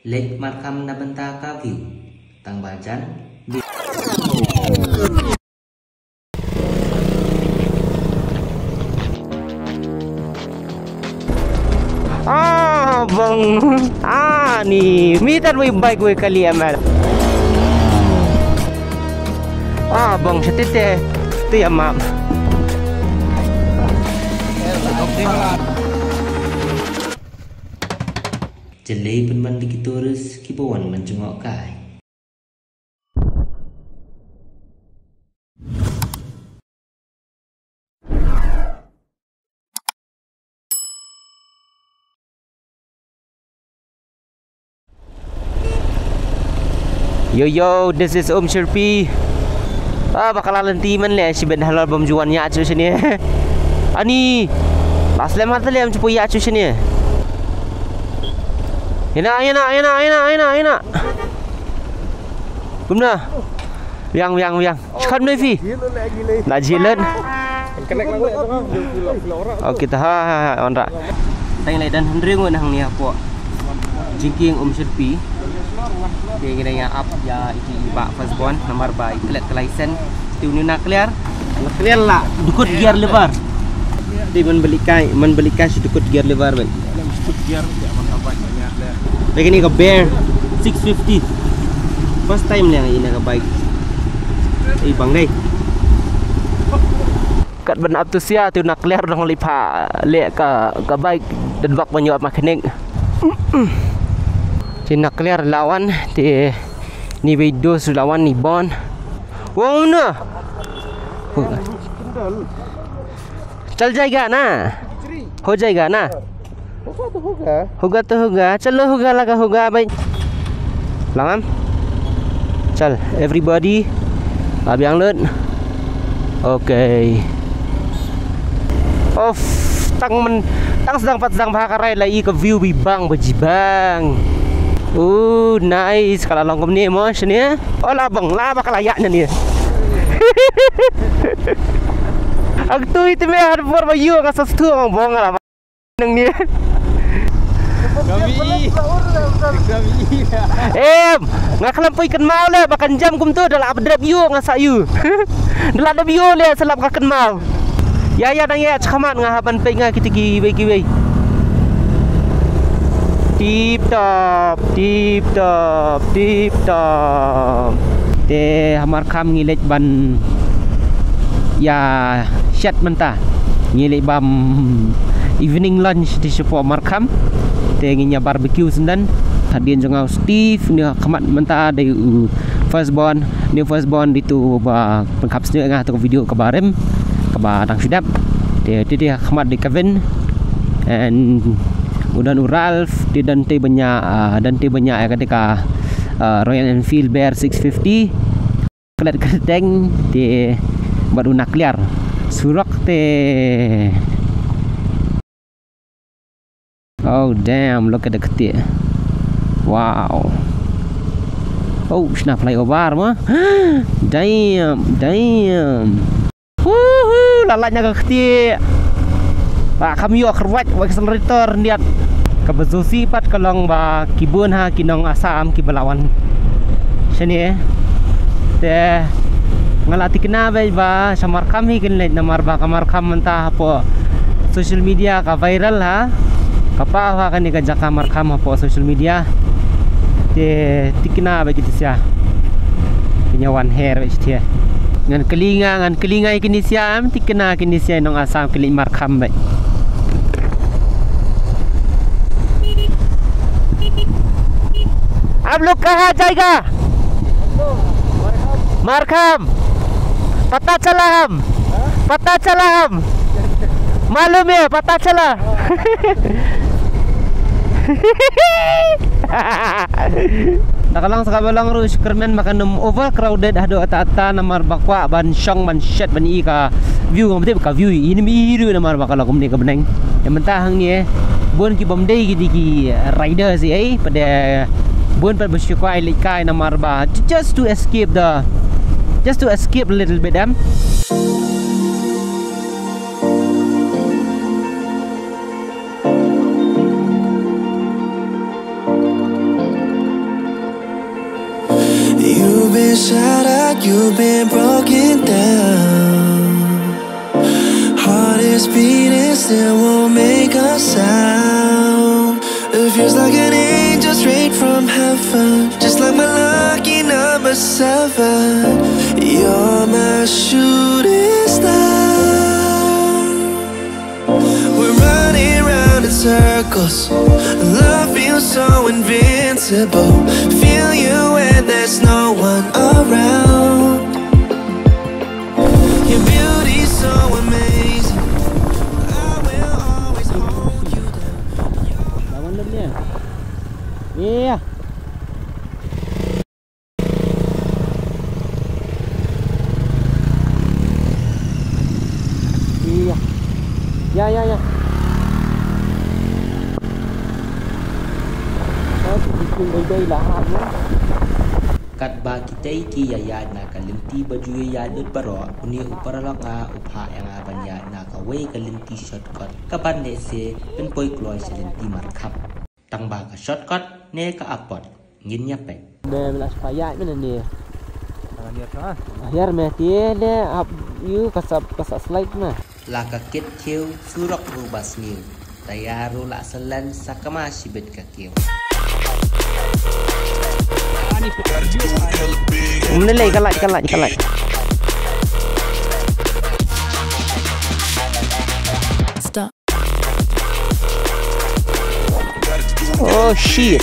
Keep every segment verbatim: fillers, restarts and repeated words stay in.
Leit markham na bynta ka view. Tang ba jan. Ah, bang. Ah, ni. Mitan wei bike wei kali amal. Ah, bang, shatite. Tu ya map. Jyllei pynban da ki tourist kiba wan ban jngoh kai. Yo, yo, this is Umshyrpi. Ah, ba ka la lynti man leh, shibit halor bym ju wan ïa shuh shane. Ani. Last leh mat leh, ym ju poi ïa shuh shane. Ïa na, ïa na, ïa na, ïa na, ïa na, ïa na. Kumno? Biang, biang, biang. Shkon mei phi? La jilot. Okay, ta ha, ha, ha, on ra. Tang lei don hynriew ngut hangne hapoh jingkieng Umshyrpi. Te ngi dang ïa ap ïa i, i bah first born namar ba i klet ka license. Te une u na clear. Na clear la dukut gear lever. Te man balik kai, man balik kai shi dukut gear lever ban. Dukut gear, ïa man ka bike ïa clear. Te kane ka Bear six fifty. First time leh ïa kane ka bike. Ei bang dei. Kat ban ap tu sia tu na clear dang lei pha leh ka, ka bike dan bak ban ïoh mechanic. Te na clear lawan te ni wei dos lawan ni bon. Wow na. Chal jayega na. Ho jayega na. Hoga to hoga. Chalo hoga laga hoga bhai. Lamam. Chal everybody. Abiang lut. Okay. Of tang man tang sdang pat sdang bha ka rai la i ka view bi bang ba ji bang. Oh nice ka la long kumne mo shane. Oh la bang la ba ka la yak na ni. Ak tu ite me har bor ba yu ka sa stu bang bong la. Nang ni. Kami. Kami. Em, nga khlem poi kynmaw le ba kan jam kumtu da la ap drep yu nga sa yu. Da la drep yu le sa lap ka kynmaw. Ya ya dang ya chakhmat nga haban peit nga kiti kiwei kiwei. Tip top, tip top, tip top. Te hamar kham ngi leit ban ya shet mynta. Ngi leh bam evening lunch te shapoh Markham. Te ngin ïa barbecue shen. Hadien jong nga u Steve, ne ha khmat mynta dei u first born, ne first born dei tu ba pynkhap sniew nga tu video kaba rim kaba dang shu dep. Te te dei ha khmat dei Kevin and u don u Ralph, te don te banya, ah, don te banya ïa ka dei ka, ah, Royal Enfield Bear six fifty. Klet kyrteng te bad u na clear surok te. Oh damn, look at the kti. Wow. Oh, shna flyover ma. Damn, damn. Woohoo, la lait na ka kti. Ba kham ïoh kyrwat wa accelerator ndiat. Kaba zosi pat ka long ba ki bun ha ki nong Assam kiba la wan shane. Te nga la tikna beit ba sha Markham hi kin leit namar ba ka Markham mynta hapoh social media ka viral ha. Ka paw ha kane ka jaka Markham hapoh social media. Te tikna beit ki tisia. Ki nyawan her beit tisia. Ngan kylli nga, ngan kylli nga ïa kine sia, em tikna kine sia nong Assam ki leit Markham beit. आप लोग कहाँ जाएगा? मारखाम। पता चला हम। पता चला हम। मालूम है, पता चला। Da ka long sa kaba long ruh shu kyrmen ba kan ym overcrowded haduh katta katta namar ba kwah ban shong ban shet ban ïohi ka view, ngam tip ka view ïa ine i ruh namar ba ka long kumne ka bneng. Ïa mynta hangne bun ki bym dei ki dei ki riders ïa, eh, pat de bun pat ba shu kwah leit kai namar ba just to escape the, just to escape a little bit, em. You've been shattered, you've been broken down. Heart is beating, still won't make a sound. It feels like an angel straight from heaven, just like my lucky number seven. You're my shooting star. We're running round in circles. Love feels so invincible. Feel you when there's no one around. Your beauty's so amazing. I will always hold you down. Lawan dia. Iya. Iya. Ya, ya, ya. Oh, bikin bebe lah, ha, ya. Katba kitei ki ïa ïaid na ka lynti ba ju ïaid lut baroh, une u paralok nga u phah ïa nga ban ïaid na kawei ka lynti shortcut kaban lehse pynpoi kloi sha lynti markhap. Tang ba ka shortcut ne ka apot, ngin ïa peit. Be me la spa ïaid mynne ne. Tang ïa ka. Hiar me tie ne ap ïu ka sap ka sap slide me. La ka kit kiew surok ruh ba sniew. Tayar ruh la selen sa kama shibit ka kiew. Mynne lei ka light, ka light, ka light. Stop. Oh shit.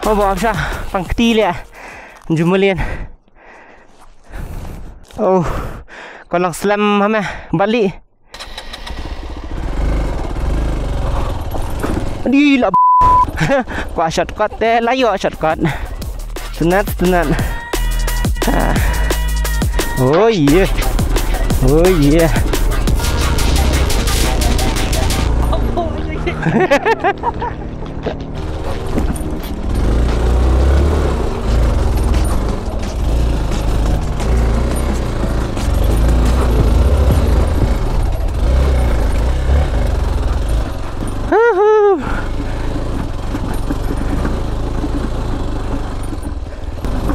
Oh, ba sha pang kti le. Jumalian. Oh. Ko lang slem ha me. Bali. Di la. Ko shortcut te la ïoh shortcut. Tenat, tenat. Ah. Oh yeah. Oh yeah.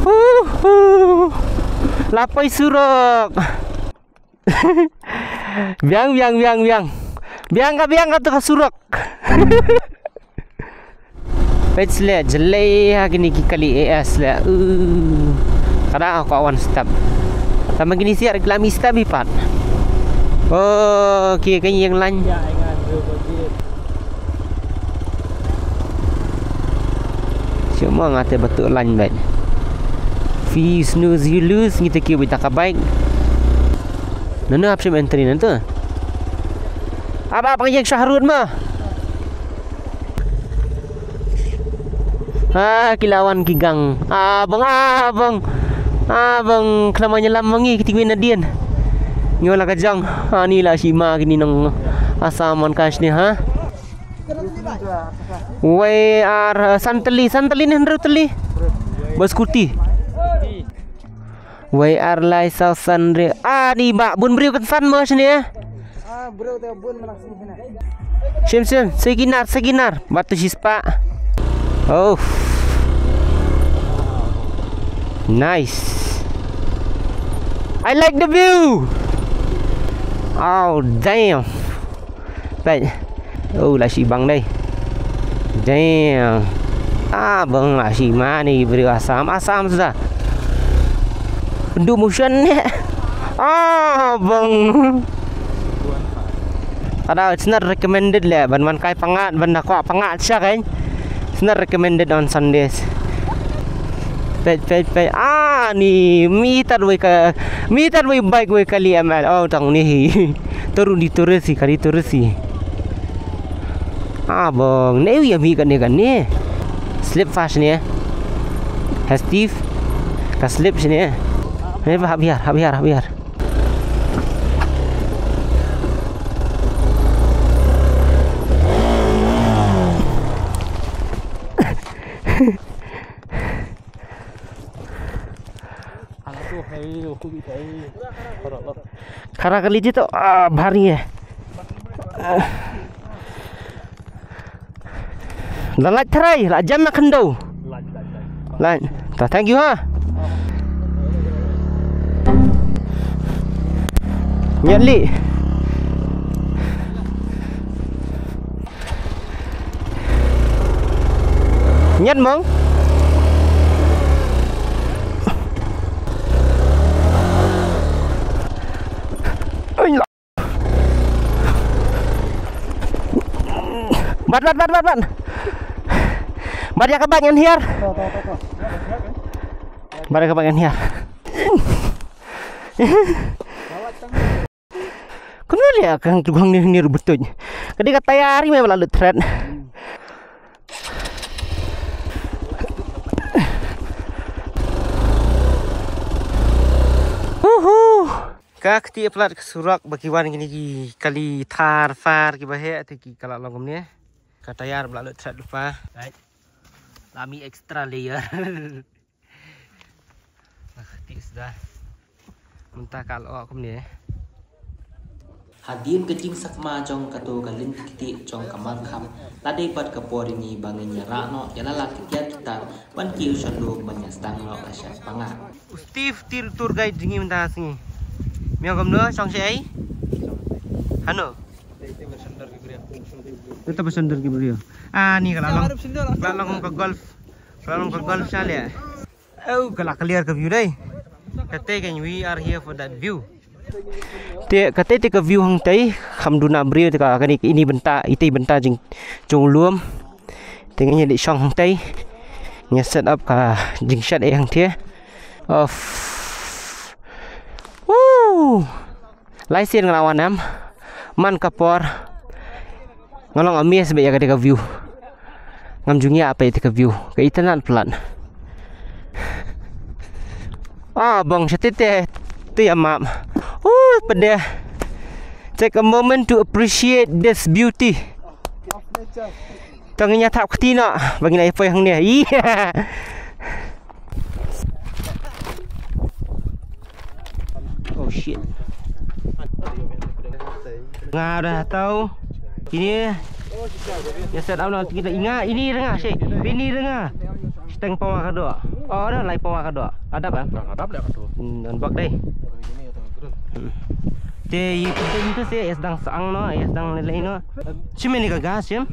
Huhu. Lapoi surok. Biang, biang, biang, biang. Biang ka, biang ka tu ka surok. Peit sle, jelei ha kini ki kali A S le. Uh. Kada ka one step. Tama kini siar ki lami step ipat. Oh, ki ka yang lain. Cuma ngate betul lain baik. If you snooze, you lose, ngi te ki bita ka bike. Nana hap shim entry nan tu. Aba pang yang Shahrud ma. Ah, ki lawan ki gang. Ah, bang, ah, bang. Ah, bang, kelama nyelam mangi ki tingwi nadien. Nyola ka jang. Ah, ni la shima kini nong Assam man kash ni, ha? Wei ar, uh, santali, santali ni hynriew tali. Ba scooty. Wei ar lai saw san re. Ah, ni ba bun briew kan san mo shini eh. Ah, briew te bun manak sini sini. Shim, shim, sekinar, sekinar. Batu shispa. Oh. Nice. I like the view. Oh, damn. Peit. Oh, la shi bang dei. Damn. Ah, bang la shi mane briew Assam, Assam suda. Ndu motion ne. Ah, bang. Ada, it's not recommended le ban man kai pangat, ban da kwah pangat sha kan. It's not recommended on Sundays. Peit, peit, peit. Ah, ni meter wei ka, meter wei bike wei kali M L. Oh, tang ni hi. Toru di turisi, kari turisi. Ah, bang. Ne wi ami kane kane. Slip fast ni eh. Has Steve. Ka slip sini eh. Ni ba hap hiar, hap hiar, hap hiar. Khara kali ji to, ah, bhari eh. La lait tharai, la jam na khyndew. Lait. Ta, thank you ha. Ngiat li. Ngiat mong. Oi, la. Bat, bat, bat, bat, bat. Bat ïa ka bat ngan hiar. Bat ïa ka bat ngan hiar. Kumno leh ka hang tu hang ni, ni rubutuj. Ka dei ka tayar i me ba la lut thret. Uhu. Ka kti plat ka surok ba ki wan kine ki kali thar far ki ba heh te ki ka la long kumne. Ka tayar ba la lut thret lypa. Right. La mih extra layer. Ah, kti sda. Mynta ka la kumne. Hadien ka jingsakma jong kato ka lynti kti jong ka Markham, la dei pat ka por ini ba ngin ïa rah noh ïa la la ki tiar ki tar ban kiew sha lum ban ïa sdang noh ka shad panga. U Steve, tir tour guide jong ngi mynta sngi. Meo kumno, shong shaei? Hano? Ito ba sandar ki briew. Ah, ni ka la long. Ka la long ka golf. Ka la long ka golf sha leh. Oh, ka la clear ka view dei. Kata ka, we are here for that view. Te kata te ka view hangtai, kham duna briew te ka kane ini bynta, ite bynta jing, jong lum. Te ngin ïa dei shong hangtai. Ngin ïa set up ka jingshad ei hangtai. Of. Woo! Lai sien nga la wan em. Man ka por. Nga long amazed bha ïa kata ka view. Ngam ju ngiah pat ïa kata ka view. Ka itynnad palat. Ah, bong shatei te. Te ïa map. Uh, pede. Take a moment to appreciate this beauty. To ngin ïa thap kti noh ba ngin ïa poi hangne. Ïa. Oh shit. Nga dah tahu. Ini ïa set up noh kita inga ini renga shi. Ini renga. Seteng pawa ka doh. Oh, dah lai pawa ka doh. Adap ah. Adap dah tu. Hmm, dan bak deh. Hmm. Te ïa tu tu shi ïa sdang sang noh, ïa sdang lei lei noh. Shi meni ka gas shim.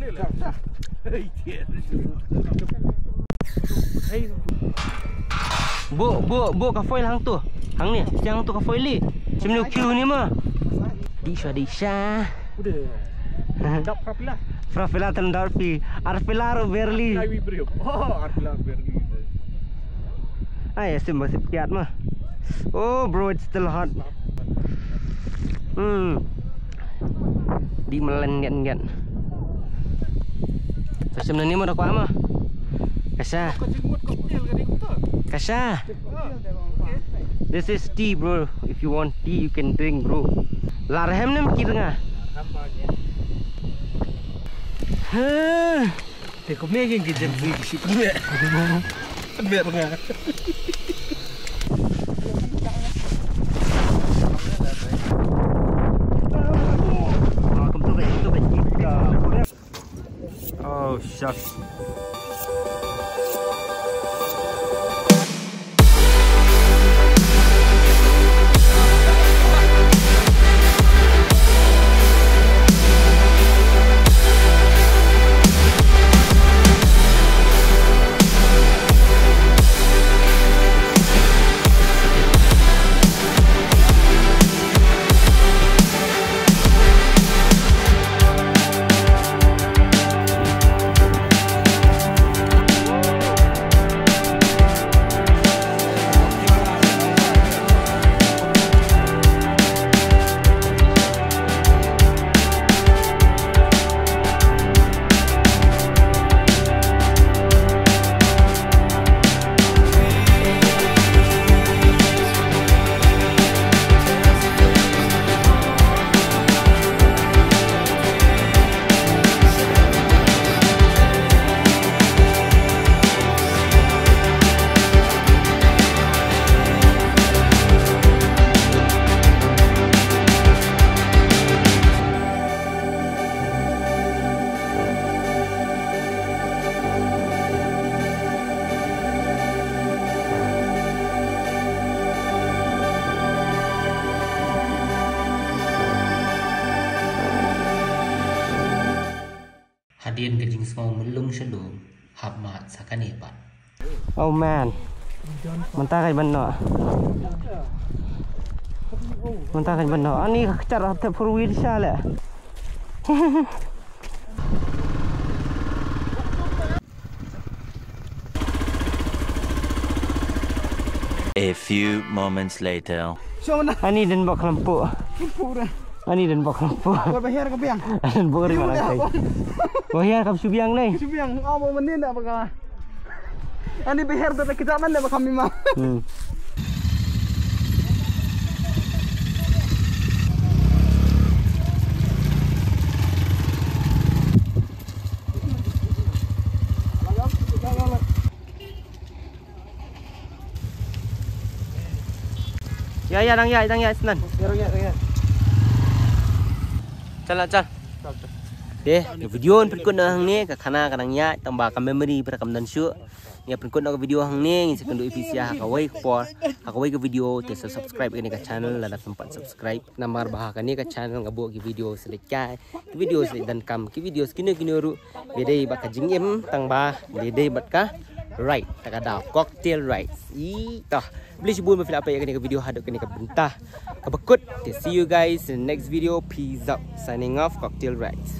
Bo, bo, bo ka foil hangtu. Hangne, siang tu ka foil li. Shim ni u kiu ni ma. Di sha, di sha. Udah. Dap prapila. Prapila ten dap pi. Arpila ro berli. Ai, wi brio. Oh, arpila berli. Ai, sim masih kiat mah. Oh, bro, it's still hot. Hmm. Di melen ngen ngen. Kasih nani mau dakwah mah. Kasih. Kasih. This is tea, bro. If you want tea, you can drink, bro. Larhem nem kirnga. Huh. Te kumne ki jen bri ki shi pynbeh. Pynbeh pynbeh. Welcome to the, to the. Oh, shucks. Dien ka jingsngew myllung shalum hap mad sa kane pat. Oh man. Mynta ka ban noh. Mynta ka ban noh. Ani ka kchar hap te four wheel sha le. A few moments later. Shona. Ani den bok lampu. Pura. Ani den bok lampu. Kau bayar ke biang. Ani den bok ri malang kai. Wah ya kap subiang nei. Subiang. Aw mau mending dah bakal. Ani bayar dah kita mana bakal mima. Hmm. Ya ya dang ya dang ya snan. Chal chal. De, video yn pynkut noh hangne ka khana ka dang ya tang ba ka memory ba kam don shuh. Ngi pynkut noh ka video hangne ngi sa kynduh ïa phi sha kawei ka por. Ha kawei ka video te sa subscribe ïa kane ka channel lada phi ym pat subscribe. Namar ba ha kane ka channel nga buh ki video sa leit kai. Ki video sa leit donkam ki video sa kino kino ruh. Ba dei bad ka jingim tang ba ba dei bad ka ride ta ka daw cocktail rides. I toh. Khublei shibun ba phi la peit ïa kane ka video haduh kane ka bynta kaba kut. Okay, see you guys in the next video. Peace out. Signing off, Cocktail Rides.